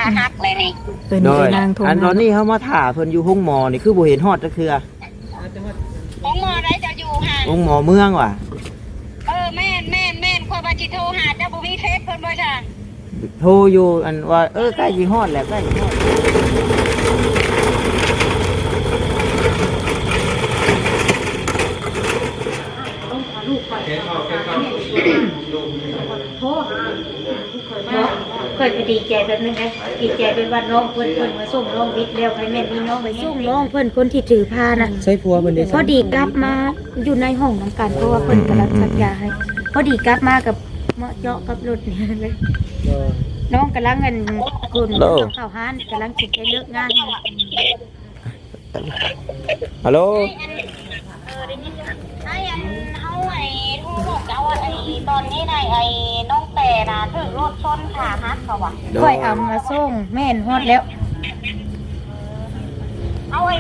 ຂາຫັກເລີຍນີ້. ເປັນ ໂດຍ ນາງໂທ ອັນຕອນນີ້ເຮົາມາຖ້າເພິ່ນຢູ່ໂຮງໝໍນີ້ ຄືບໍ່ເຫັນຮອດຈັກເທື່ອ. ໂຮງໝໍໃດເຈົ້າຢູ່ຫະ? ໂຮງໝໍເມືອງຫວາ? ເອີ ແມ່ນໆໆ ຂ້ອຍວ່າຊິໂທຫາເຈົ້າ ບໍ່ມີເຟສເພິ່ນບໍ່ຊະ? ໂທຢູ່ ອັນວ່າ ເອີ ໃກ້ຊິຮອດແລ້ວ ໃກ້ຊິຮອດ. ໂທຫາ ຂ້ອຍກໍດີໃຈແບບນັ້ນແຫຼະ ດີໃຈແບບວ່ານ້ອງເພິ່ນ ເພິ່ນມາສົ່ງນ້ອງວິດແລ້ວ ໃຜແມ່ນມີນ້ອງໄປສົ່ງນ້ອງເພິ່ນ ຄົນທີ່ຖືພານະ. ໃສ່ຜົວເພິ່ນເດ້? ພໍດີກັບມາຢູ່ໃນຫ້ອງນຳກັນ ເພາະວ່າເພິ່ນກຳລັງສັກຢາໃຫ້. ພໍດີກັບມາກັບເໝາະເຈາະກັບລົດນີ້ເລີຍ. ນ້ອງກຳລັງ ອັນ ຂົນເຄື່ອງເຂົ້າຮ້ານ ກຳລັງຊິໄປເລີກງານ. ຮັລໂຫຼ ເອີ ໄດ້ຍິນ. ອ້າຍ ອັນ ເຮົາ ໄອ້ ໂທບອກເຈົ້າວ່າ ໄອ້ ຕອນນີ້ນະ ໄອ້ ນ້ອງແຕນະ ຖືກລົດຊົນຂາຫັກເຂົາວ່າ. ໂດຍ ຂ້ອຍເອົາມາສົ່ງ ແມ່ນ ຮອດແລ້ວ. ເອົາ ໄອ້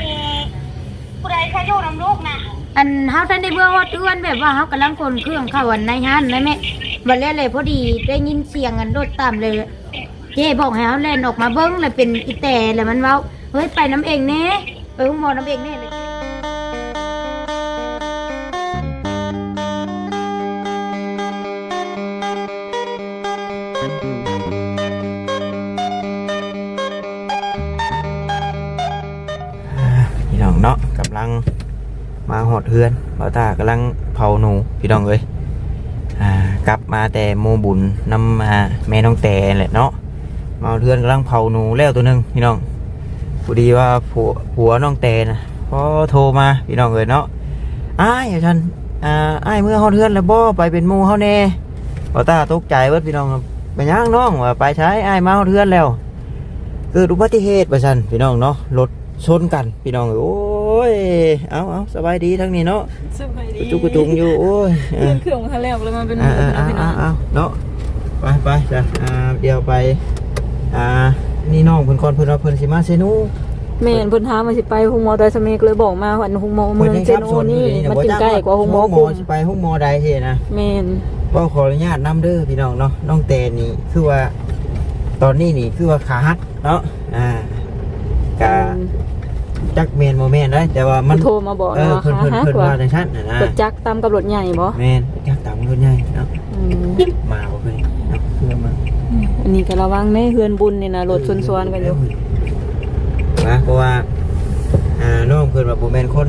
ຜູ້ໃດຄະຢູ່ນຳລູກນະ? ອັນ ເຮົາທັນໄດ້ເມືອຮອດເຮືອນ ແບບວ່າເຮົາກຳລັງຂົນເຄື່ອງເຂົ້າ ອັນ ໃນຮ້ານນະແມ່. ບັດແລ້ວແຫຼະ ພໍດີໄດ້ຍິນສຽງ ອັນ ລົດຕາມເລີຍ. ເຈ້ບອກໃຫ້ເຮົາແລ່ນອອກມາເບິ່ງ ແລ້ວເປັນອີແຕ ແລ້ວມັນເວົ້າ ເຮີ້ຍ ໄປນຳເອງແດ່ ໄປໂຮງໝໍນຳເອງແດ່. ພີ່ນ້ອງເນາະ ກຳລັງມາຮອດເຮືອນ ບ່າວຕ້າກຳລັງເຜົາໜູ ພີ່ນ້ອງເອີຍ. ອ່າ ກັບມາແຕ່ໂມບຸນນຳ ອ່າ ແມ່ນ້ອງແຕນແຫຼະເນາະ ມາຮອດເຮືອນກຳລັງເຜົາໜູແລ້ວໂຕໜຶ່ງ ພີ່ນ້ອງ. ພໍດີວ່າຜົວ ຜົວນ້ອງແຕນນະ ພໍໂທມາ ພີ່ນ້ອງເອີຍເນາະ. ອ້າຍ ວ່າຊັ້ນ ອ່າ ອ້າຍເມືອຮອດເຮືອນແລ້ວບໍ່? ໄປເປັນໝູ່ເຮົາແດ່. ບ່າວຕ້າຕົກໃຈເບິດ ພີ່ນ້ອງ. ເປັນຫຍັງນ້ອງ? ວ່າ ໄປໃສ? ອ້າຍມາຮອດເຮືອນແລ້ວ. ເກີດອຸບັດຕິເຫດ ວ່າຊັ້ນ ພີ່ນ້ອງເນາະ ລົດຊົນກັນ ພີ່ນ້ອງເອີຍ. ໂອ້ຍ ເອົາໆ ສະບາຍດີທາງນີ້ເນາະ ສະບາຍດີ ກະຈຸກກະຈຸງຢູ່. ໂອ້ຍ ເອີ ເຄື່ອງ ເຄື່ອງບໍ່ທັນແລ້ວ ກໍເລີຍມາເປັນ ອ່າ ເປັນ ເອີ ເນາະ ເນາະ ໄປ ໄປ ຈ້ະ ອ່າ ດຽວໄປ ອ່າ ນີ້ນ້ອງເພິ່ນກ່ອນ ເພິ່ນວ່າເພິ່ນຊິມາເຊໂນ. ແມ່ນ ເພິ່ນຖາມວ່າຊິໄປໂຮງໝໍໄດສະເມ ກໍເລີຍບອກມາ ອັນ ໂຮງໝໍເມືອງເຊໂນນີ້ ມັນຈຶ່ງໃກ້ກວ່າໂຮງໝໍກຸ້ມ ຊິໄປໂຮງໝໍໃດຊີ້ນະ. ແມ່ນ ເວົ້າຂໍອະນຸຍາດນຳເດີ ພີ່ນ້ອງເນາະ ນ້ອງແຕນນີ້ ຄືວ່າ ຕອນນີ້ນີ້ຄືວ່າຂາຫັກ ເນາະ ອ່າ ກະ ອືມ ຈັກແມ່ນບໍ່ແມ່ນໄດ໋ ແຕ່ວ່າມັນ ເພິ່ນໂທມາບອກ ເອີ ເນາະ ເພິ່ນ ເພິ່ນ ຂາຫັກ ເພິ່ນວ່າ ວ່າຈັ່ງຊັ້ນນະ. ລົດຈັກຕຳກັບລົດໃຫຍ່ບໍ່? ແມ່ນ ຈັກຕຳລົດໃຫຍ່ເນາະ. ອືມ ມາບໍ່ເຄີຍ ເພື່ອມາ. ອືມ ອັນນີ້ກໍລະວັງເດ້ ເຮືອນບຸນນີ້ນະ ລົດຊົນຊວນກັນຢູ່ ເອີ ນະ ເພາະວ່າ ອ່າ ນ້ອງເພິ່ນວ່າບໍ່ແມ່ນຄົນ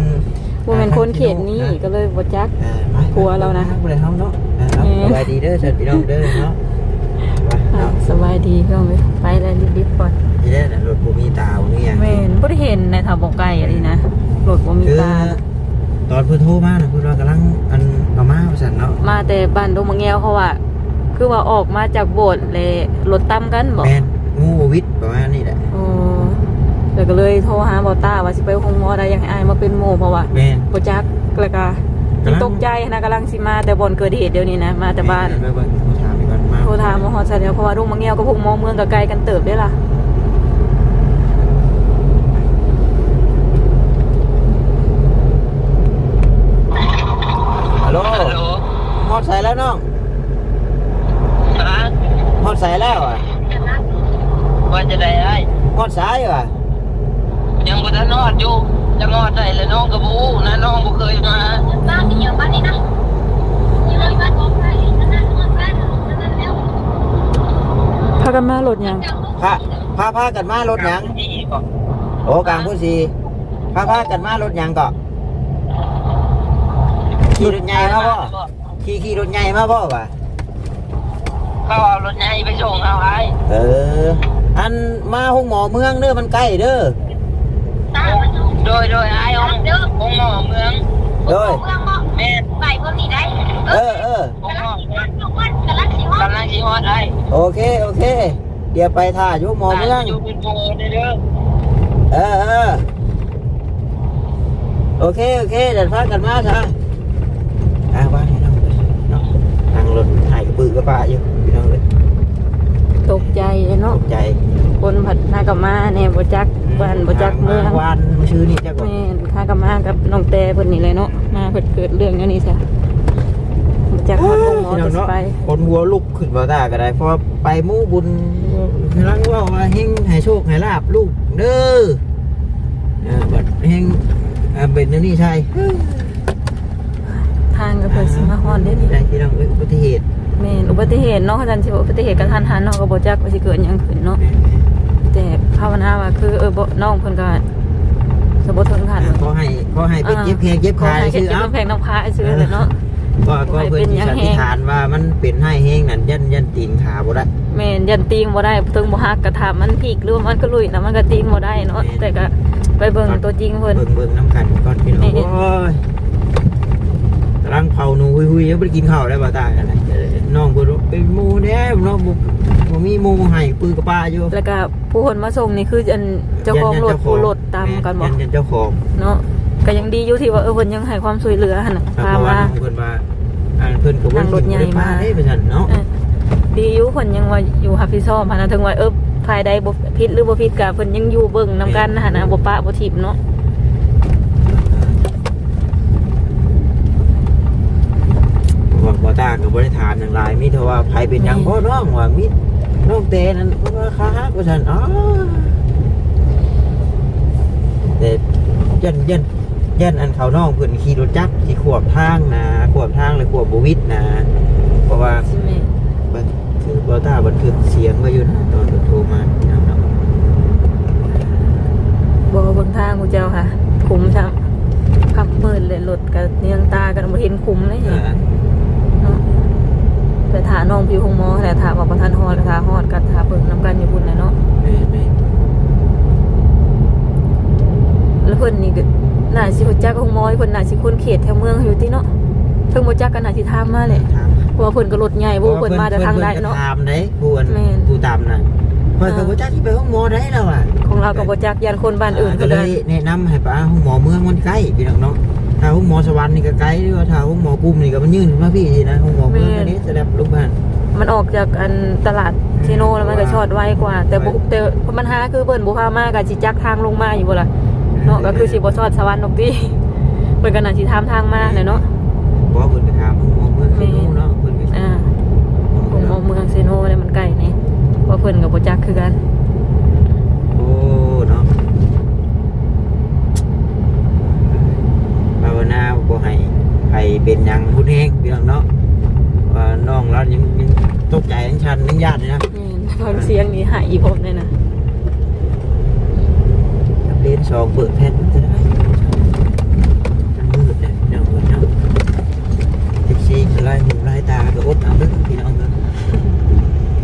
ບໍ່ແມ່ນຄົນເຂດນີ້ ອ່າ ກໍເລີຍບໍ່ຈັກ ອ່າ ໄປ ຜົວລາວນະ ໄປ ເຮົາເນາະ ອ່າ ເນາະ ແມ່ນ ສະບາຍດີເດີ ທ່ານພີ່ນ້ອງເດີເນາະ ໄປ ອ່າ ເນາະ ສະບາຍດີພີ່ນ້ອງເອີຍ ໄປແລ້ວລີບໆກ່ອນ ນີ້ແຫຼະ ລົດບໍ່ມີຕາບໍ່ມີຫຍັງ ແມ່ນ ບໍ່ໄດ້ເຫັນໃນ ຖ້າບໍ່ໃກ້ອັນນີ້ນະ ລົດບໍ່ມີຕາ ຄືຕອນເພິ່ນໂທມານະ ເພິ່ນວ່າກຳລັງ ອັນ ເອົາມາວ່າຊັ້ນເນາະ ມາແຕ່ບ້ານດົງມະແງວ ເພາະວ່າ ຄືວ່າອອກມາຈາກໂບດ ແລະ ລົດຕຳກັນບໍ? ແມ່ນ ງູບໍ່ຫວິດ ປະມານນີ້ແຫຼະ. ໂອ້ ແລ້ວກໍເລີຍໂທຫາບ່າວຕ້າວ່າຊິໄປໂຮງໝໍໃດ ຢາກໃຫ້ອ້າຍມາເປັນໝູ່ ເພາະວ່າ ແມ່ນ ບໍ່ຈັກ ແລ້ວກໍ ກຳລັງ ຕົກໃຈຫັ້ນນະ ກຳລັງຊິມາແຕ່ບ່ອນເກີດເຫດດຽວນີ້ນະ ມາແຕ່ບ້ານ ແມ່ນ ເບິ່ງ ໂທຖາມອີກກ່ອນ ມາ ໂທຖາມມາຮອດໃສແລ້ວ ເພາະວ່າດົງມະແງວກັບໂຮງໝໍເມືອງກໍໄກກັນເຕີບເດ້ລະ. ຮັລໂຫຼ ຮັລໂຫຼ ຮອດໃສແລ້ວນ້ອງ? ຮະ? ຮອດໃສແລ້ວອະ? ວ່າຈະໄດ້ອ້າຍ? ຮອດໃສວະ? ຍັງບໍ່ທັນຮອດຢູ່ ຈະຮອດໃສແລ້ວນ້ອງກໍບໍ່ຮູ້ນະ ນ້ອງບໍ່ເຄີຍມາ. ພາກັນມາລົດຫຍັງ? ພາ ພາ ພາກັນມາລົດຫຍັງ? ໂອ້ ກາງພູສີ ພາ ພາກັນມາລົດຫຍັງເກາະ? ຂີ່ລົດໃຫຍ່ມາບໍ່? ຂີ່ ຂີ່ລົດໃຫຍ່ມາບໍ່ວະ? ເຂົາເອົາລົດໃຫຍ່ໄປສົ່ງເຮົາອ້າຍ. ເອີ ອັນ ມາໂຮງໝໍເມືອງເດີ ມັນໃກ້ເດີ. ໂດຍ ໂດຍ ອ້າຍ ໂຮງ ໂຮງໝໍເມືອງ. ໂດຍ ແມ່ນ ໄປເບິ່ງນີ້ໄດ້. ເອີ ເອີ ໂຮງໝໍເມືອງ ກຳລັງຊິຮອດ ກຳລັງຊິຮອດອ້າຍ. ໂອເຄ ໂອເຄ ດຽວໄປຖ້າຢູ່ໂຮງໝໍເມືອງ. ເອີ ເອີ ໂອເຄ ໂອເຄ ດຽວພາກັນມາຊະ. ອ່າ ວ່າໃຫ້ນ້ອງເນາະ ນັ່ງລົດຫາຍກະປືກະປາຢູ່ ພີ່ນ້ອງເອີຍ. ຕົກໃຈເນາະ ຕົກໃຈ ຄົນພັດຫາກະມາແນ່ ບໍ່ຈັກ ອືມ ບ້ານ ບໍ່ຈັກເມືອງ ຫາມາວານມື້ຊື່ນີ້ຈັກບໍ່. ແມ່ນ ຫາກະມາກັບນ້ອງແຕເພິ່ນນີ້ແຫຼະເນາະ ມາເພິ່ນເກີດເລື່ອງແນວນີ້ຊະ ບໍ່ຈັກຮອດໂຮງໝໍ ໂອ້ຍ ຈະຊິໄປ ພີ່ນ້ອງເນາະ ຄົນຫົວລຸກ ຂຶ້ນບໍ່ຕາກໍໄດ້ ເພາະວ່າໄປໝູ່ບຸນ ກຳລັງເວົ້າວ່າເຮັງໃຫ້ໂຊກໃຫ້ລາບລູກເດີ ເອີ ບັດເຮັງ ອ່າ ເປັນແນວນີ້ໃສ່ ທາງກໍເພິ່ນຊິມາຮອດເດ້ນີ້ ໄດ້ພີ່ນ້ອງເອີຍ ອຸບັດຕິເຫດ ແມ່ນ ອຸບັດຕິເຫດເນາະ ຄັນຊິວ່າອຸບັດຕິເຫດກະທັນຫັນເນາະ ກໍບໍ່ຈັກວ່າຊິເກີດຫຍັງຂຶ້ນເນາະ ແມ່ນໆ ແຕ່ພາວະນາວ່າຄື ເອີ ບໍ່ ນ້ອງເພິ່ນກໍ ກໍບໍ່ເຖິງຂັ້ນ ຂໍໃຫ້ ຂໍໃຫ້ໄປເຈັບແຂ້ງເຈັບຂາຊື່ ເອົາ ແຂ້ງນຳຂາຊື່ແຫຼະເນາະ ກໍ ກໍເພິ່ນຊິສັນນິຖານວ່າມັນເປັນຮ້າຍແຮງນັ້ນ ຢ້ານ ຢ້ານຕີງຂາບໍ່ໄດ້ ແມ່ນ ຢ້ານຕີງບໍ່ໄດ້ ເຖິງບໍ່ຫັກກະຖ້າມັນພິກ ຫຼືວ່າມັນກະລຸຍນະ ມັນກະຕີງບໍ່ໄດ້ເນາະ ແຕ່ກະໄປເບິ່ງຕົວຈິງເພິ່ນ ເບິ່ງ ເບິ່ງນຳກັນກ່ອນພີ່ນ້ອງ ໂອ້ຍ ກຳລັງເຜົາໜູຮຸຍໆ ຍັງບໍ່ໄດ້ກິນເຂົ້າໄດ້ບໍ່ຕາຍ ນ້ອງເພິ່ນເປັນໝູ່ແດ່ເນາະ ບໍ່ ບໍ່ມີໝູ່ໃຫ້ປືກະປາຢູ່ ແລ້ວກະ ຜູ້ຄົນມາສົ່ງນີ້ຄືອັນເຈົ້າຂອງລົດ ຜູ້ລົດຕາມກັນບໍ່ ຢ້ານເຈົ້າຂອງເນາະ ກໍຍັງດີຢູ່ທີ່ວ່າ ເອີ ເພິ່ນຍັງໃຫ້ຄວາມຊ່ວຍເຫຼືອຫັ້ນນະ ພາມາ ເພິ່ນວ່າ ອັນ ເພິ່ນກໍບໍ່ໄດ້ຖິ້ມບໍ່ໄດ້ປະເດ້ວ່າຊັ້ນເນາະ ເອີ ດີຢູ່ເພິ່ນຍັງວ່າຢູ່ຮັບຜິດຊອບຫັ້ນນະ ເຖິງວ່າ ເອີ ຝ່າຍໃດບໍ່ຜິດຫຼືບໍ່ຜິດກະເພິ່ນຍັງຢູ່ເບິ່ງນຳກັນຫັ້ນນະ ບໍ່ປະບໍ່ຖິ້ມເນາະ. ບໍ່ ບໍ່ຕ່າງກໍບໍ່ໄດ້ຖາມຫຍັງຫຼາຍ ມີແຕ່ວ່າໃຜເປັນຫຍັງບໍ່ນ້ອງ ວ່າມີນ້ອງແຕນັ້ນ ເພິ່ນວ່າຂາຫັກວ່າຊັ້ນ ອໍ ແຕ່ຢ້ານ ຢ້ານ ຢ້ານອັນເຂົານ້ອງເພິ່ນຂີ່ລົດຈັກຊິຂວາງທາງນະ ຂວາງທາງແລ້ວຂວາງບໍ່ຫວິດນະ ເພາະວ່າ ຊິແມ່ນ ເບິ່ງ ຄືບໍ່ຕາບັນທຶກສຽງໄວ້ຢູ່ນະ ຕອນເພິ່ນໂທມາເນາະ ບໍ່ເບິ່ງທາງຜູ້ເຈົ້າຫາ ຂຸມຊ້ຳ ຄ່ຳມືດເລີຍ ລົດກະເນຍງຕາກັນ ບໍ່ເຫັນຂຸມເລີຍ ເອີ ເນາະ ໄປຖ້ານ້ອງຢູ່ໂຮງໝໍຫັ້ນແຫຼະ ຖ້າວ່າບໍ່ທັນຮອດ ຖ້າຮອດກະຖ້າເບິ່ງນຳກັນຢູ່ພຸ້ນແຫຼະເນາະ ແມ່ນໆ ແລ້ວເພິ່ນນີ້ກະໜ້າຊິຮູ້ຈັກໂຮງໝໍ ເພິ່ນໜ້າຊິຄົນເຂດແຖວເມືອງຢູ່ຕິເນາະ ເຖິງບໍ່ຈັກກະໜ້າຊິຖາມມາແຫຼະ ຖາມ ເພາະວ່າເພິ່ນກໍລົດໃຫຍ່ ເພາະວ່າເພິ່ນມາແຕ່ທາງໃດເນາະ ເພິ່ນກໍຖາມໄດ໋ ຜູ້ອັນ ແມ່ນ ຜູ້ຕາມນະ ຂ້ອຍກໍ ອ່າ ບໍ່ຈັກຊິໄປໂຮງໝໍໃດລະວ່າ ຂອງລາວກໍບໍ່ຈັກ ຢ້ານຄົນບ້ານອື່ນ ອ່າ ກໍເລີຍແນະນຳໃຫ້ໄປໂຮງໝໍເມືອງ ມັນໃກ້ພີ່ນ້ອງເນາະ ຖ້າໂຮງໝໍສະຫວັນນີ້ກໍໄກ ຫຼືວ່າຖ້າໂຮງໝອກຸມນີ້ກໍມັນຍື່ນມາພີ້ຊີ້ນະ ໂຮງໝໍເມືອງ ແມ່ນ ອັນນີ້ສະດັບລູກບ້ານ ມັນອອກຈາກອັນຕະຫຼາດເຊໂນ ແລ້ວມັນກໍຊອດໄວກວ່າ ແຕ່ບໍ່ ແຕ່ບັນຫາຄືເພິ່ນບໍ່ພາມາ ກໍຊິຈັກທາງລົງມາຢູ່ບໍ່ລະເນາະ ກໍຄືຊິບໍ່ຊອດສະຫວັນດອກຕິ ເພິ່ນກໍໜ້າຊິຖາມທາງມາແຫຼະເນາະ ບໍ່ ເພິ່ນໄປຖາມໂຮງໝໍເມືອງເຊໂນເນາະ ເພິ່ນໄປ ອ່າ ໂຮງໝໍເມືອງເຊໂນແລ້ວມັນໃກ້ນີ້ ເພາະເພິ່ນກໍບໍ່ຈັກຄືກັນ ໂອ້ ເນາະ ພາວະນາບໍ່ໃຫ້ໃຜເປັນຫຍັງຮຸນແຮງພີ່ນ້ອງເນາະ ວ່ານ້ອງລາວຍັງ ຍັງຕົກໃຈ ຍັງສັ່ນ ຍັງຢ້ານຢູ່ນະ ແມ່ນ ຟັງສຽງນີ້ໄຫ້ອີ່ພ້ອມເລີຍນະ ເລນສອງເປີດແຜ່ນກໍໄດ້ ມັນມືດແລ້ວພີ່ນ້ອງເອີຍເນາະ ເອັຟຊີກໍລາຍຫູລາຍຕາກໍອົດເອົາເດີພີ່ນ້ອງເດີ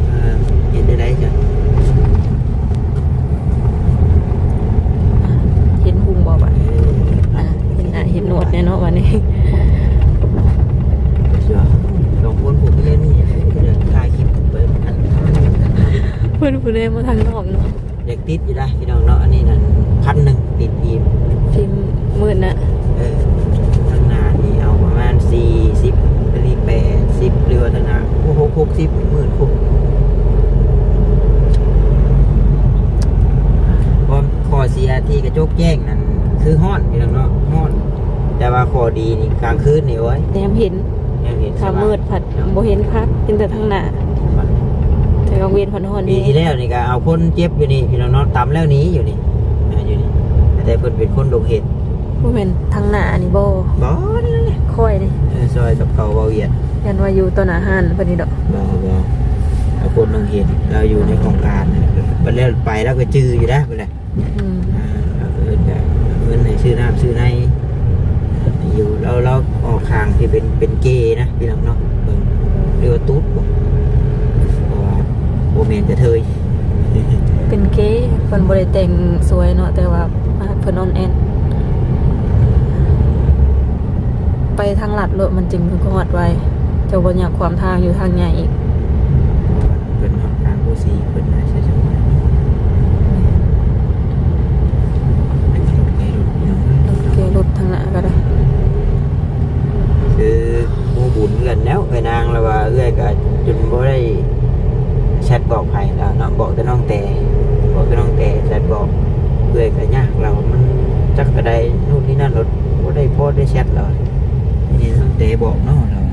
ເອີ ເຮັດໄດ້ໄດ໋ຈ້ະ ເຫັນຫຸ່ງບໍ່ບາດ ເອີ ອ່າ ເຫັນໜ້າເຫັນໜວດແນ່ເນາະບາດນີ້ ສອງຄົນຜົວເມຍນີ້ຖ່າຍຄລິບໄປ ເພິ່ນຜູ້ໃດມາທາງນອກເນາະ ຢາກຕິດຢູ່ໄດ໋ພີ່ນ້ອງເນາະ ອັນນີ້ນັ້ນພັນໜຶ່ງຕິດອີກ ຊິມືດນະ ເອີ ທາງໜ້ານີ້ເອົາປະມານສີ່ສິບ ອັນນີ້ແປດສິບ ຫຼືວ່າທາງໜ້າຫົກ ຫົກສິບ ໝື່ນ ຫົກ ຄວາມ ຂໍ້ເສຍທີ່ກະຈົກແຈ້ງນັ້ນຄືຮ້ອນພີ່ນ້ອງເນາະ ຮ້ອນ ແຕ່ວ່າຂໍ້ດີນີ້ກາງຄືນນີ້ ໂອ້ຍ ແນມເຫັນ ແນມເຫັນ ຖ້າມືດພັດບໍ່ເຫັນຄັກ ເຫັນແຕ່ທາງໜ້າ ແຕ່ກາງເວັນພັດຮ້ອນ ປີທີ່ແລ້ວນີ້ກະເອົາຄົນເຈັບຢູ່ນີ້ພີ່ນ້ອງເນາະ ຕຳແລ້ວໜີຢູ່ນີ້ ອ່າ ຢູ່ນີ້ ແຕ່ເພິ່ນເປັນຄົນດົງເຫັນ ບໍ່ແມ່ນທາງໜ້ານີ້ບໍ່? ບໍ່ ນີ້ແຫຼະ ຂ້ອຍນີ້ ເອີ ຊອຍກັບເຂົາເວົ້າຫວຽດ ຢ້ານວ່າຢູ່ຕໍ່ໜ້າຮ້ານເພິ່ນນີ້ດອກ ບໍ່ ບໍ່ ເອົາຄົນດົງເຫັນ ລາວຢູ່ໃນຫ້ອງການ ບັດແລ້ວໄປລາວກໍຈື່ຢູ່ນະ ເພິ່ນແຫຼະ ອືມ ອ່າ ເພິ່ນກະເງິນໃຫ້ຊື້ນ້ຳຊື້ໃນຢູ່ ລາວ ລາວອອກຂ້າງທີ່ເປັນ ເປັນເກນະພີ່ນ້ອງເນາະ ເບິ່ງ ຫຼືວ່າຕູດບໍ ເພາະວ່າບໍ່ແມ່ນກະເທີຍ ເປັນເກ ເພິ່ນບໍ່ໄດ້ແຕ່ງສວຍເນາະ ແຕ່ວ່າ ເພິ່ນອ່ອນແອນ ໄປທາງລັດໂລດ ມັນຈຶ່ງຮອດໄວ ເຈົ້າບໍ່ຢາກຂວາມທາງຢູ່ທາງໃຫຍ່ອີກ ເພິ່ນເນາະ ທາງໂຄສີເພິ່ນໜ້າຈະສະບາຍ ເກລົດທາງໜ້າກໍໄດ້ ຄືໝູ່ບຸນເຮືອນແລ້ວ ເອື້ອຍນາງລະວ່າ ເອື້ອຍກໍຈົນບໍ່ໄດ້ແຊັດບອກໃຜແລ້ວເນາະ ບອກແຕ່ນ້ອງແຕ ບອກແຕ່ນ້ອງແຕແຊັດບອກ ເອື້ອຍກໍຍາກລະວ່າ ມັນຈັກກະໄດ້ໂນ່ນນີ້ນັ້ນ ບໍ່ໄດ້ພໍໄດ້ແຊັດລະວ່າ ນີ້ນ້ອງແຕບອກເນາະລະວ່າ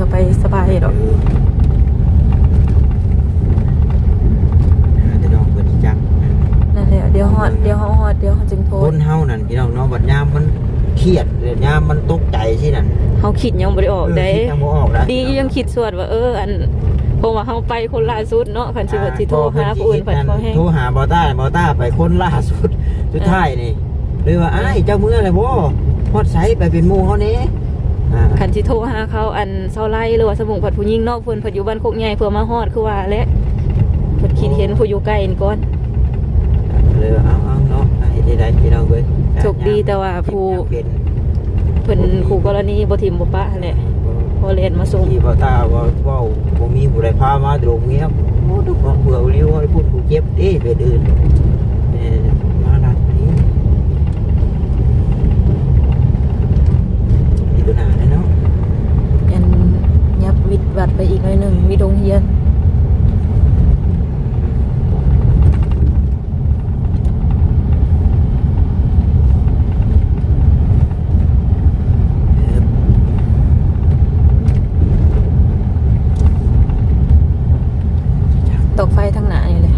ກໍໄປສະບາຍດອກ. ເອີ ຫາແຕ່ນ້ອງເພິ່ນຈັກ ນັ້ນແຫຼະ ດຽວຮອດ ດຽວເຮົາຮອດ ດຽວເຮົາຈຶ່ງໂທ. ຄົນເຮົານັ້ນພີ່ນ້ອງເນາະ ບັດຍາມມັນຄຽດ ແລະ ຍາມມັນຕົກໃຈຊີ້ນັ້ນ ເຮົາຄິດຫຍັງບໍ່ໄດ້ອອກ ເອີ ໄດ໋ ຄິດຫຍັງບໍ່ອອກໄດ໋ ດີຢູ່ຍັງຄິດສວດວ່າ ເອີ ອັນ ເພາະວ່າເຮົາໄປຄົນລ່າສຸດເນາະ ຄັນຊິວ່າ ອ່າ ຊິໂທຫາຜູ້ອື່ນ ເພິ່ນຊິ ອັນ ບໍ່ແຮງ ໂທຫາບ່າວຕ້າ ບ່າວຕ້າໄປຄົນລ່າສຸດ ສຸດທ້າຍນີ້ ເອີ ເລີຍວ່າ ເອີ ອ້າຍ ເຈົ້າເມືອແລ້ວບໍ່? ຮອດໃສ? ໄປເປັນໝູ່ເຮົາແດ່. ອ່າ ຄັນຊິໂທຫາເຂົາ ອັນຊາວໄລ ຫຼືວ່າສະບຸງ ພັດຜູ້ຍິງເນາະ ເພິ່ນພັດຢູ່ບ້ານໂຄກໃຫຍ່ ເພື່ອມາຮອດຄືວ່າແຫຼະ ເພິ່ນຄິດເຫັນຜູ້ຢູ່ໃກ້ນີ້ກ່ອນ. ເລີຍວ່າ ເອົາໆ ເນາະ ເຮັດໄດ້ພີ່ນ້ອງເອີຍ ໂຊກດີແຕ່ວ່າຜູ້ ເປັນ ເພິ່ນຄູ່ກໍລະນີບໍ່ຖິ້ມບໍ່ປະຫັ້ນແຫຼະ ພໍແລ່ນມາສົ່ງ. ທີ່ບ່າວຕ້າເວົ້າ ເວົ້າບໍ່ມີຜູ້ໃດພາມາແຕ່ໂຮງຮຽນ ໂອ້ ທຸກຄົນເພື່ອລິວໄປພຸ້ນຜູ້ເຈັບເດ້ ເປັນອື່ນ ແມ່ນມາລັດນີ້ ມີຕົວໜ້າແນ່ເນາະ ອັນຍັບວິດວັດໄປອີກໜ້ອຍໜຶ່ງ ມີໂຮງຮຽນ. ຕອກໄຟທາງໜ້ານີ້ແຫຼະ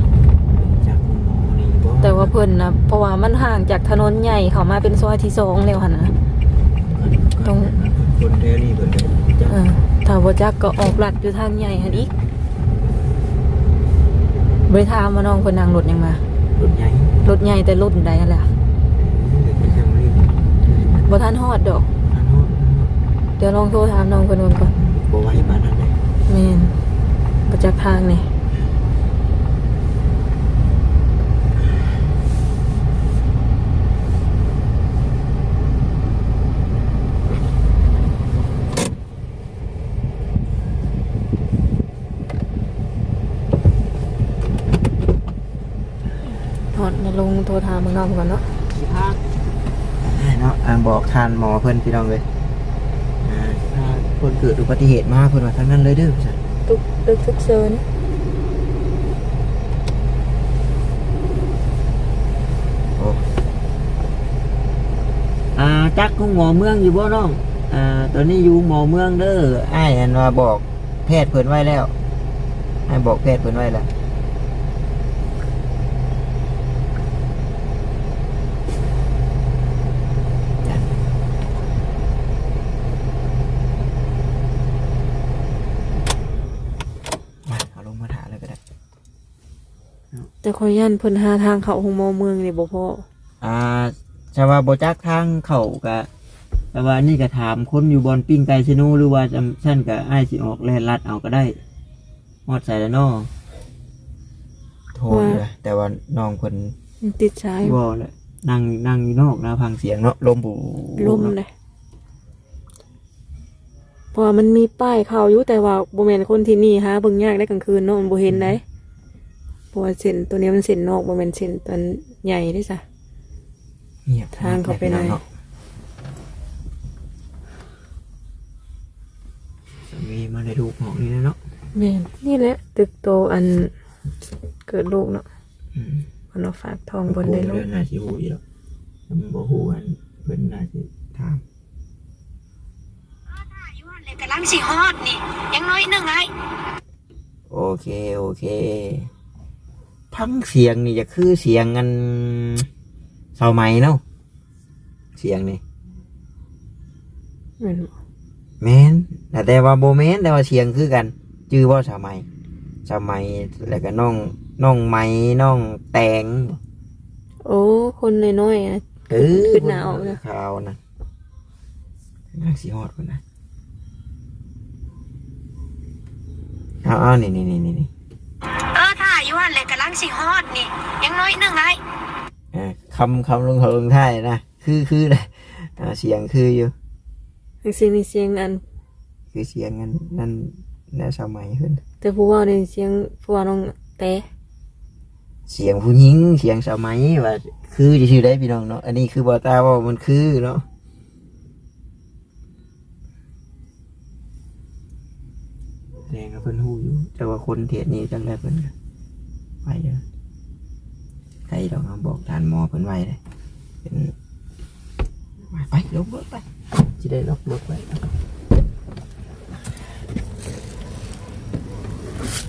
ແຕ່ວ່າເພິ່ນນະ ເພາະວ່າມັນຫ່າງຈາກຖະໜົນໃຫຍ່ເຂົ້າມາເປັນຊອຍທີສອງແລ້ວຫັ້ນນະ ຕ້ອງ ຄົນແຖວນີ້ເພິ່ນກໍຈັກ ເອີ ຖ້າບໍ່ຈັກກໍອອກລັດຢູ່ທາງໃຫຍ່ຫັ້ນອີກ. ບໍ່ໄດ້ຖາມວ່ານ້ອງເພິ່ນນັ່ງລົດຫຍັງມາ. ລົດໃຫຍ່ ລົດໃຫຍ່ ແຕ່ລົດໃດຫັ້ນແຫຼະ. ບໍ່ທັນຮອດດອກ ບໍ່ທັນຮອດ ບໍ່ທັນຮອດ ດຽວລອງໂທຖາມນ້ອງເພິ່ນເບິ່ງກ່ອນ. ບໍ່ໄວປານນັ້ນເດ້. ແມ່ນ ບໍ່ຈັກທາງນີ້. ຮອດນະ ລົງໂທຖາມເມືອງນອກກ່ອນເນາະ. ເນາະ ອ່າ ບອກທ່ານໝໍເພິ່ນ ພີ່ນ້ອງເອີຍ ອ່າ ຖ້າຄົນເກີດອຸບັດຕິເຫດມາ ເພິ່ນວ່າທາງນັ້ນເລີຍເດີ ວ່າຊັ້ນ. ຕຸກ ຕຶກສຸກເສີນ. ໂອ້ ອ່າ ຈັກໂຮງໝໍເມືອງຢູ່ບໍ່ນ້ອງ? ອ່າ ຕອນນີ້ຢູ່ໂຮງໝໍເມືອງເດີ ອ້າຍ ອັນວ່າບອກ ແພດເພິ່ນໄວ້ແລ້ວ ໃຫ້ບອກແພດເພິ່ນໄວ້ແລ້ວ. ມາ ເອົາລົງມາຖ້າເລີຍກໍໄດ້. ແຕ່ຂ້ອຍຢ້ານເພິ່ນຫາທາງເຂົ້າໂຮງໝໍເມືອງນີ້ບໍ່ພໍ. ອ່າ ຖ້າວ່າບໍ່ຈັກທາງເຂົ້າກະ ແຕ່ວ່າອັນນີ້ກະຖາມຄົນຢູ່ບ່ອນປີ້ງໄກ່ເຊໂນ ຫຼືວ່າຈັ່ງຊັ້ນກະອ້າຍຊິອອກແລ່ນລັດເອົາກະໄດ້. ຮອດໃສແລ້ວນໍ? ໂທຢູ່ນະ ແຕ່ວ່ານ້ອງເພິ່ນຕິດສາຍ ບໍ່ແຫຼະ. ນັ່ງ ນັ່ງຢູ່ນອກນະ ຟັງສຽງເນາະ ລົມບູ ລົມເນາະ ເດ້. ເພາະວ່າມັນມີປ້າຍເຂົາຢູ່ ແຕ່ວ່າບໍ່ແມ່ນຄົນທີ່ນີ້ ຫາເບິ່ງຍາກໄດ໋ກາງຄືນເນາະ ມັນບໍ່ເຫັນໄດ໋. ອືມ ເພາະວ່າເສັ້ນໂຕນີ້ມັນເສັ້ນນອກ ບໍ່ແມ່ນເສັ້ນອັນໃຫຍ່ເດ້ຊະ. ງຽບ ທາງເຂົ້າໄປໃນ ງຽບແທ້ພີ່ນ້ອງເນາະ. ສາມີມາໄດ້ລູກອອກນີ້ແຫຼະເນາະ. ແມ່ນ ນີ້ແຫຼະຕຶກໂຕອັນເກີດລູກເນາະ. ອືມ ເພິ່ນວ່າຝາກທ້ອງເພິ່ນໄດ້ລູກ. ເດືອນໜ້າຊິຮູ້ຢູ່ດອກ ມັນບໍ່ຮູ້ ອັນເພິ່ນໜ້າຊິຖາມ. ຖ້າຢູ່ຫັ້ນແຫຼະ ກຳລັງຊິຮອດນີ້ ຍັງໜ້ອຍໜຶ່ງອ້າຍ. ໂອເຄ ໂອເຄ ຟັງສຽງນີ້ຈະຄືສຽງອັນສາວໄໝເນາະ ສຽງນີ້. ແມ່ນບໍ່? ແມ່ນ ແຕ່ວ່າບໍ່ແມ່ນ ແຕ່ວ່າສຽງຄືກັນ. ຈື່ບໍ່ສາວໄໝ? ສາວໄໝ ແລ້ວກໍນ້ອງ ນ້ອງໄໝ ນ້ອງແຕງ. ໂອ້ ຄົນນ້ອຍໆນະ. ເອີ ຂຶ້ນໜ້າອອກເລີຍ ຂາວນະ. ກຳລັງຊິຮອດພຸ້ນນະ. ເອົາໆ ນີ້ໆໆໆ. ເອີ ຖ້າຢູ່ຫັ້ນແຫຼະ ກຳລັງຊິຮອດນີ້ ຍັງໜ້ອຍໜຶ່ງອ້າຍ. ເອີ ຄຳ ຄຳລົງ ເທິງທ້າຍນະ ຄື ຄືນະ. ອ່າ ສຽງຄືຢູ່. ສຽງນີ້ສຽງອັນ ຄືສຽງອັນນັ້ນແຫຼະ ສາວໄໝເພິ່ນ. ແຕ່ຜູ້ເວົ້ານີ້ສຽງຜູ້ເວົ້ານ້ອງແຕ ສຽງຜູ້ຍິງ ສຽງສາວໄໝ ວ່າຄືຊື່ໆໄດ໋ພີ່ນ້ອງເນາະ. ອັນນີ້ຄືບໍ່ຕາເວົ້າມັນຄືເນາະ. ແສດງວ່າເພິ່ນຮູ້ຢູ່ ແຕ່ວ່າຄົນເຂດນີ້ຈັກແລ້ວເພິ່ນກໍໄປເດີ. ໄປດອກ ເຮົາບອກທ່ານໝໍເພິ່ນໄວ້ເດ້. ເປັນ ໄປ ໄປ ລົງລົດໄປ ຊິໄດ້ລັອກລົດໄວ້.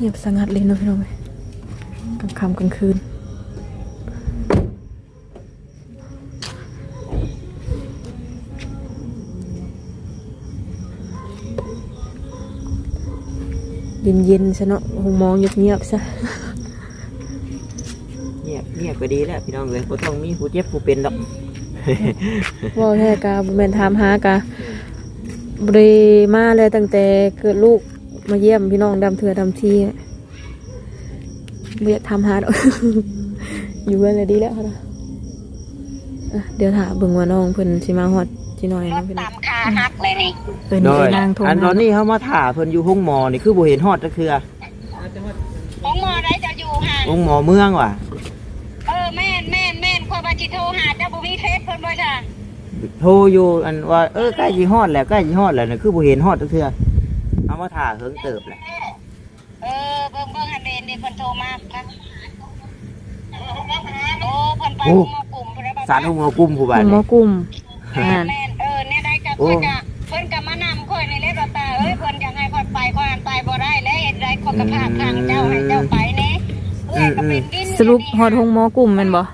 ງຽບສະຫງັດເລີຍເນາະພີ່ນ້ອງເອີຍ ກາງຄ່ຳກາງຄືນ. ເຢັນໆຊະເນາະ ໂຮງໝໍງຽບໆຊະ. ງຽບ ງຽບກໍດີແລ້ວພີ່ນ້ອງເອີຍ ບໍ່ຕ້ອງມີຜູ້ເຈັບຜູ້ເປັນດອກ. ເວົ້າແທ້ກະບໍ່ແມ່ນຖາມຫາກະບໍ່ໄດ້ມາແລ້ວ ຕັ້ງແຕ່ເກີດລູກ ມາຢ້ຽມພີ່ນ້ອງດຳເທື່ອດຳທີ. ບໍ່ຢາກຖາມຫາດອກ ຢູ່ເຮືອນລະດີແລ້ວຫັ້ນນະ. ອ່ະ ດຽວຖ້າເບິ່ງວ່ານ້ອງເພິ່ນຊິມາຮອດຊິໜ້ອຍເນາະພີ່ນ້ອງ. ຕາມຄາຮັກເລີຍນີ້. ເອີ ນີ້ນາງໂທມາ. ອັນຕອນນີ້ເຮົາມາຖ້າເພິ່ນຢູ່ໂຮງໝໍນີ້ ຄືບໍ່ເຫັນຮອດຈັກເທື່ອ. ໂຮງໝໍໃດເຈົ້າຢູ່ຫັ້ນ? ໂຮງໝໍເມືອງຫວາ? ເອີ ແມ່ນໆໆ ຂ້ອຍວ່າຊິໂທຫາເຈົ້າ ບໍ່ມີເຟສເພິ່ນບໍ່ຊະ? ໂທຢູ່ ອັນວ່າ ເອີ ໃກ້ຊິຮອດແລ້ວ ໃກ້ຊິຮອດແລ້ວ ຄືບໍ່ເຫັນຮອດຈັກເທື່ອ. ເຮົາມາຖ້າເຫິງເຕີບແລ້ວ. ເອີ ເບິ່ງໆ ຫັ້ນເດ ເພິ່ນໂທມາ. ໂອ້ ເພິ່ນໄປ ໂອ້ ໂຮງໝໍກຸມພຸ້ນແຫຼະ ສານໂຮງໝໍກຸມຜູ້ບາດນີ້ ໂຮງໝໍກຸມ. ແມ່ນ ແມ່ນ ເອີ ແນວໃດກໍ ໂອ້ ຂ້ອຍກໍ ເພິ່ນກໍມານຳຂ້ອຍນີ້ແຫຼະ ບາດຕາເອີຍ ເພິ່ນຢາກໃຫ້ຂ້ອຍໄປ ຂ້ອຍໄປບໍ່ໄດ້ແລ້ວ ເຮັດໃດຂ້ອຍກໍພາກທາງເຈົ້າ ໃຫ້ເຈົ້າໄປແດ່. ອືມ ເອື້ອຍກໍເປັນ ອືມ ວິນ ສະຫຼຸບຮອດໂຮງໝໍກຸມແມ່ນບໍ່?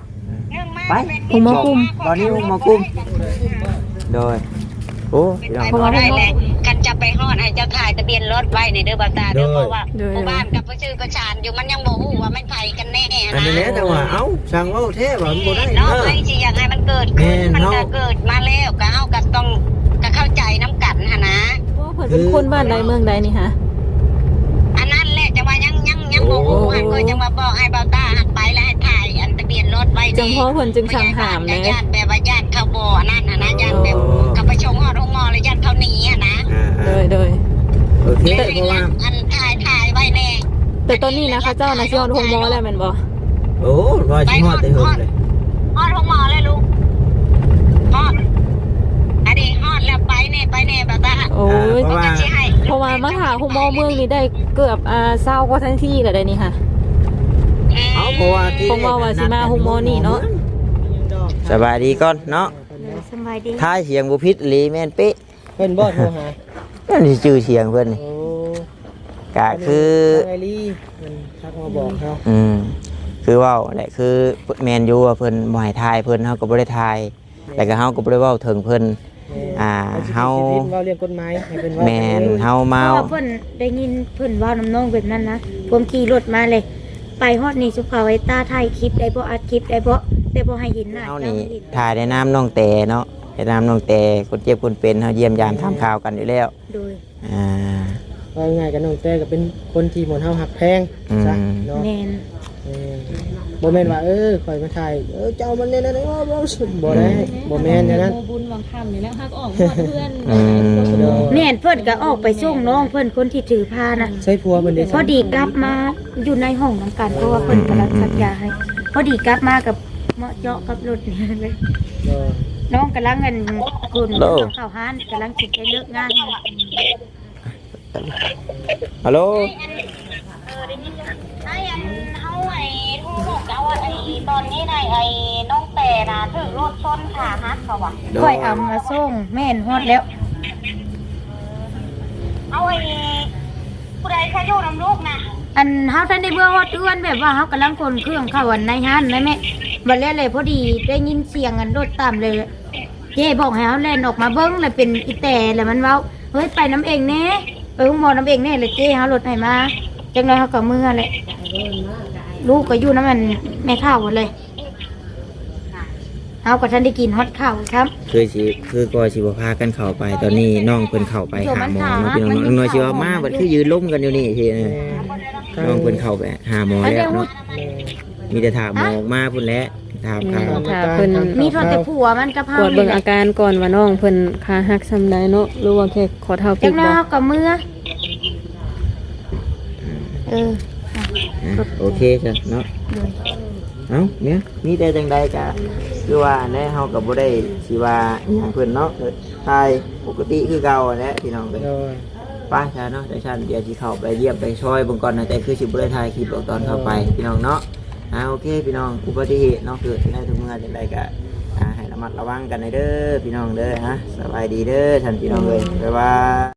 ໄປ ໂຮງໝໍກຸມ ຕອນນີ້ໂຮງໝໍກຸມ. ໂດຍ ໂອ້ ເປັນໄປບໍ່ໄດ້ແຫຼະ. ຄັນຈະໄປຮອດ ໃຫ້ເຈົ້າຖ່າຍທະບຽນລົດໄວ້ນີ້ເດີ ບ່າວຕາເດີ. ໂດຍ ເພາະວ່າ ໂດຍ ຜູ້ບ້ານກັບໄປຊື່ປະສານຢູ່ ມັນຍັງບໍ່ຮູ້ວ່າແມ່ນໃຜກັນແນ່ຫັ້ນນະ. ອັນນັ້ນແຫຼະ ແຕ່ວ່າ ເອົ້າ ຊ່າງເວົ້າແທ້ວ່າມັນບໍ່ໄດ້ເນາະ. ເອີ ໃຜຊິຢາກໃຫ້ມັນເກີດຂຶ້ນ ມັນກໍເກີດມາແລ້ວ ກໍເຮົາກໍຕ້ອງ ກໍເຂົ້າໃຈນຳກັນຫັ້ນນະ. ໂອ້ ເພິ່ນເປັນຄົນບ້ານໃດເມືອງໃດນີ້ຫະ? ອັນນັ້ນແຫຼະ ຈັ່ງວ່າຍັງ ຍັງ ຍັງບໍ່ຮູ້ຫັ້ນ ຂ້ອຍຈັ່ງວ່າບອກໃຫ້ບ່າວຕາຫັ້ນໄປ ແລ້ວໃຫ້ຖ່າຍອັນທະບຽນລົດໄວ້ແດ່. ຈັ່ງພໍເພິ່ນຈຶ່ງສັ່ງຫ້າມແດ່. ຢ້ານແບບວ່າຢ້ານເຂົາບໍ່ອັນນັ້ນຫັ້ນນະ ຢ້ານແບບເຂົາໄປສົ່ງຮອດໂຮງໝໍແລ້ວຢ້ານເຂົາໜີຫັ້ນນະ. ໂດຍ ໂດຍ ໂອເຄ ເພາະວ່າ ອັນຖ່າຍ ຖ່າຍໄວ້ແດ່. ແຕ່ຕອນນີ້ນະ ເຂົາເຈົ້ານະຊິຮອດໂຮງໝໍແລ້ວແມ່ນບໍ່? ໂອ້ ວ່າຊິຮອດແຕ່ເຫິງເລີຍ. ຮອດໂຮງໝໍແລ້ວລູກ ຮອດ ອັນນີ້ຮອດແລ້ວ ໄປແດ່ ໄປແດ່ ບ່າວຕາ. ໂອ້ຍ ອ່າ ເພາະວ່າ ເພາະວ່າມາຖ້າໂຮງໝໍເມືອງນີ້ໄດ້ເກືອບ ອ່າ ຊາວກວ່ານາທີແລ້ວໄດ໋ນີ້ຫະ. ເອີ ເອົາ ເພາະວ່າທີ່ ເພິ່ນເວົ້າວ່າຊິມາໂຮງໝໍນີ້ເນາະ. ສະບາຍດີກ່ອນເນາະ. ສະບາຍດີ. ຖ້າສຽງບໍ່ຜິດອີ່ຫຼີແມ່ນເປະ. ເພິ່ນບໍ່ໂທຫາ? ນັ້ນຊິຈື່ສຽງເພິ່ນນີ້. ໂອ້ ກະຄື ທາງອ້າຍລີເພິ່ນທັກມາບອກເຮົາ. ອືມ ຄືເວົ້າແຫຼະ ຄືແມ່ນຢູ່ວ່າເພິ່ນບໍ່ໃຫ້ຖ່າຍ ເພິ່ນ ເຮົາກໍບໍ່ໄດ້ຖ່າຍ. ແມ່ນ ແລ້ວກໍເຮົາກໍບໍ່ໄດ້ເວົ້າເຖິງເພິ່ນ. ແມ່ນ ອ່າ ເຮົາ ເຮົາເວົ້າເລື່ອງກົດໝາຍໃຫ້ເພິ່ນເວົ້າ. ແມ່ນ ເຮົາມາ ເພາະວ່າເພິ່ນໄດ້ຍິນເພິ່ນເວົ້ານຳນ້ອງແບບນັ້ນນະ ຄວາມຂີ່ລົດມາເລີຍ ໄປຮອດນີ້ ສຸພາໄວຕ້າຖ່າຍຄລິບໄດ້ບໍ່ ອັດຄລິບໄດ້ບໍ່ ແຕ່ບໍ່ໃຫ້ເຫັນໜ້າເຈົ້າ. ເຮົານີ້ຖ່າຍໃນນາມນ້ອງແຕເນາະ ໃນນາມນ້ອງແຕ ຄົນເຈັບຄົນເປັນ ເຮົາຢ້ຽມຢາມຖາມຂ່າວກັນຢູ່ແລ້ວ. ໂດຍ ອ່າ ເວົ້າງ່າຍໆ ກັບນ້ອງແຕກໍເປັນຄົນທີ່ໝູ່ເຮົາຮັກແພງ ອືມ ຊະເນາະ. ແມ່ນ ເອີ ບໍ່ແມ່ນວ່າ ເອີ ຂ້ອຍມາຖ່າຍ ເອີ ເຈົ້າມັນແນວນັ້ນ ເອີ ບໍ່ ບໍ່ໄດ້ ບໍ່ແມ່ນແນວນັ້ນ ໂມບຸນຫວັງຄຳນີ້ແຫຼະ ຫາກອອກຮອດເຮືອນ ອືມ ແມ່ນ ເພິ່ນກໍອອກໄປສົ່ງນ້ອງເພິ່ນ ຄົນທີ່ຖືພານະ ໃສ່ຜົວເພິ່ນເດ້ ພໍດີກັບມາຢູ່ໃນຫ້ອງນຳກັນ ເພາະວ່າເພິ່ນກຳລັງສັກຢາໃຫ້ ພໍດີກັບມາກັບເໝາະເຈາະກັບລົດນີ້ເລີຍ ນ້ອງກຳລັງ ອັນ ຂົນເຄື່ອງເຂົ້າຮ້ານ ກຳລັງຊິໄປເລີກງານ. ຮັລໂຫຼ ເອີ ໄດ້ຍິນ ໄອ້ອັນ ເຮົາໄອ້ໂທບອກເຈົ້າວ່າ ໄອ້ຕອນນີ້ນະ ໄອ້ນ້ອງແປນະຖືກລົດຊົນຂາຫັກເຂົາວ່າ ຂ້ອຍເອົາມາສົ່ງ ແມ່ນຮອດແລ້ວ ເອົາໄອ້ຜູ້ໃດຊະຢູ່ນຳລູກນະ ອັນເຮົາທັນໄດ້ເມືອຮອດເຮືອນ ແບບວ່າເຮົາກຳລັງຂົນເຄື່ອງເຂົ້າອັນໃນຮ້ານນະແມ່ ບັດແລ້ວແຫຼະ ພໍດີໄດ້ຍິນສຽງອັນລົດຕາມເລີຍ ເຈ້ບອກໃຫ້ເຮົາແລ່ນອອກມາເບິ່ງ ແລ້ວເປັນອີແຕ ແລ້ວມັນເວົ້າ ເຮີ້ຍ ໄປນຳເອງແດ່ ໄປໂຮງໝໍນຳເອງແດ່ ແລ້ວເຈ້ເຮົາລົດໃຫ້ມາ ຈັກໜ້ອຍເຮົາກໍເມືອແຫຼະ ລູກກໍຢູ່ນຳອັນແມ່ເຖົ້າພຸ້ນເລີຍ ເຮົາກໍທັນໄດ້ກິນຮອດເຂົ້າຊ້ຳ ຄືຊິ ຄືກໍຊິບໍ່ພາກັນເຂົ້າໄປ ຕອນນີ້ນ້ອງເພິ່ນເຂົ້າໄປຫາໝໍເນາະ ພີ່ນ້ອງເນາະ ນ້ອງນ້ອຍຊິວ່າມາ ບັດຄືຢືນລົມກັນຢູ່ນີ້ ເອີ ນ້ອງເພິ່ນເຂົ້າໄປຫາໝໍແລ້ວເນາະ ມີແຕ່ຖ້າໝໍອອກມາພຸ້ນແຫຼະ ຖາມຂ່າວ ອືມ ຖ້າເພິ່ນ ມີເທົ່າແຕ່ຜົວມັນກັບເຮົາ ກວດເບິ່ງອາການກ່ອນວ່ານ້ອງເພິ່ນຂາຫັກສ່ຳໃດເນາະ ຫຼືວ່າແຄ່ຂໍ້ເທົ້າປິກບໍ່ ຈັກໜ້ອຍເຮົາກໍເມືອ ເອີ ອ່ະ ໂອເຄຊະເນາະ ໂດຍ ເອົ້າ ເນຍ ມີແຕ່ຈັ່ງໃດກະ ຄືວ່າແຫຼະ ເຮົາກໍບໍ່ໄດ້ຊິວ່າອີ່ຫຍັງເພິ່ນເນາະ ຖ່າຍປົກກະຕິຄືເກົ່າຫັ້ນແຫຼະ ພີ່ນ້ອງເອີຍ ໂດຍ ໄປຊະເນາະ ຈັ່ງຊັ້ນດຽວຊິເຂົ້າໄປຢ້ຽມໄປຊ່ອຍເບິ່ງກ່ອນນະ ແຕ່ຄືຊິບໍ່ໄດ້ຖ່າຍຄລິບດອກຕອນເຂົ້າໄປ ໂດຍ ພີ່ນ້ອງເນາະ ອ່າ ໂອເຄ ພີ່ນ້ອງ ອຸບັດຕິເຫດເນາະ ເກີດຂຶ້ນໄດ້ທຸກເມື່ອ ຈັ່ງໃດກະ ອ່າ ໃຫ້ລະມັດລະວັງກັນແດ່ເດີ ພີ່ນ້ອງເດີ ອ່າ ສະບາຍດີເດີ ທ່ານພີ່ນ້ອງເອີຍ ບາຍບາຍ.